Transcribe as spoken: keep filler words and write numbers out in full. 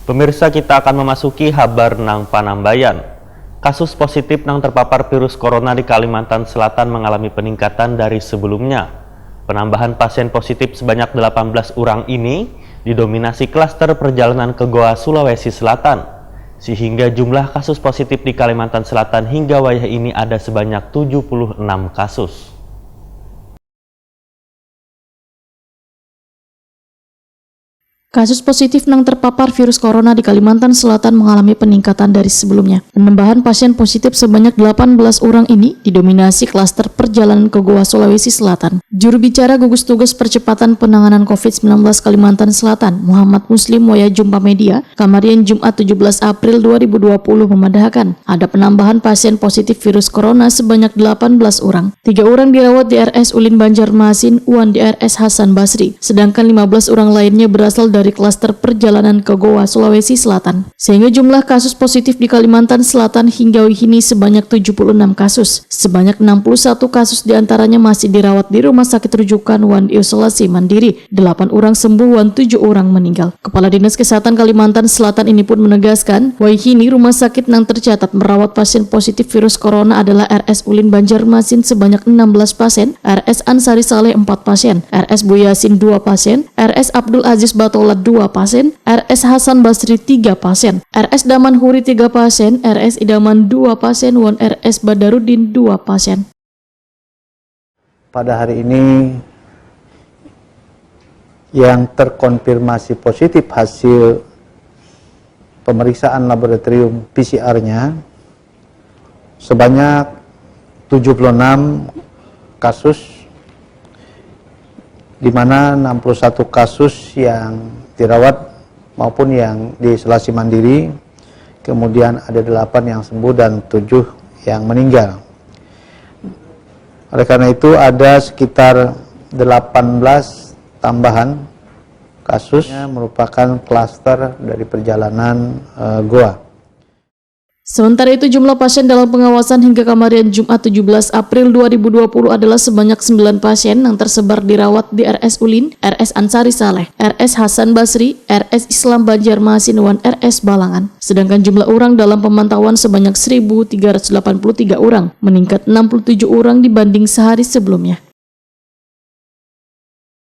Pemirsa, kita akan memasuki habar nang panambayan. Kasus positif nang terpapar virus corona di Kalimantan Selatan mengalami peningkatan dari sebelumnya. Penambahan pasien positif sebanyak delapan belas orang ini didominasi klaster perjalanan ke Goa, Sulawesi Selatan, sehingga jumlah kasus positif di Kalimantan Selatan hingga wayah ini ada sebanyak tujuh puluh enam kasus. Kasus positif nang terpapar virus corona di Kalimantan Selatan mengalami peningkatan dari sebelumnya. Penambahan pasien positif sebanyak delapan belas orang ini didominasi klaster perjalanan ke Goa, Sulawesi Selatan. Juru bicara gugus tugas percepatan penanganan covid sembilan belas Kalimantan Selatan, Muhammad Muslim, wayah jumpa media, kamarian Jumat tujuh belas April dua ribu dua puluh, memadahakan ada penambahan pasien positif virus corona sebanyak delapan belas orang. Tiga orang dirawat di R S Ulin Banjarmasin wan di R S Hasan Basri, sedangkan lima belas orang lainnya berasal dari klaster perjalanan ke Goa, Sulawesi Selatan. Sehingga jumlah kasus positif di Kalimantan Selatan hingga wihini sebanyak tujuh puluh enam kasus. Sebanyak enam puluh satu kasus diantaranya masih dirawat di rumah sakit rujukan wan diisolasi mandiri. Delapan orang sembuh wan tujuh orang meninggal. Kepala Dinas Kesehatan Kalimantan Selatan ini pun menegaskan, wayah ini rumah sakit nang tercatat merawat pasien positif virus corona adalah R S Ulin Banjarmasin sebanyak enam belas pasien, R S Ansari Saleh empat pasien, R S Buyasin dua pasien, R S Abdul Aziz Batola dua pasien, R S Hasan Basri tiga pasien, R S Daman Huri tiga pasien, R S Idaman dua pasien, wan R S Badarudin dua pasien. Pada hari ini yang terkonfirmasi positif hasil pemeriksaan laboratorium P C R-nya sebanyak tujuh puluh enam kasus, di mana enam puluh satu kasus yang dirawat maupun yang diisolasi mandiri, kemudian ada delapan yang sembuh dan tujuh yang meninggal. Oleh karena itu, ada sekitar delapan belas tambahan kasusnya merupakan klaster dari perjalanan eh, Goa. Sementara itu, jumlah pasien dalam pengawasan hingga kamarian Jumat tujuh belas April dua ribu dua puluh adalah sebanyak sembilan pasien yang tersebar dirawat di R S Ulin, R S Ansari Saleh, R S Hasan Basri, R S Islam Banjarmasin, wan R S Balangan. Sedangkan jumlah orang dalam pemantauan sebanyak seribu tiga ratus delapan puluh tiga orang, meningkat enam puluh tujuh orang dibanding sehari sebelumnya.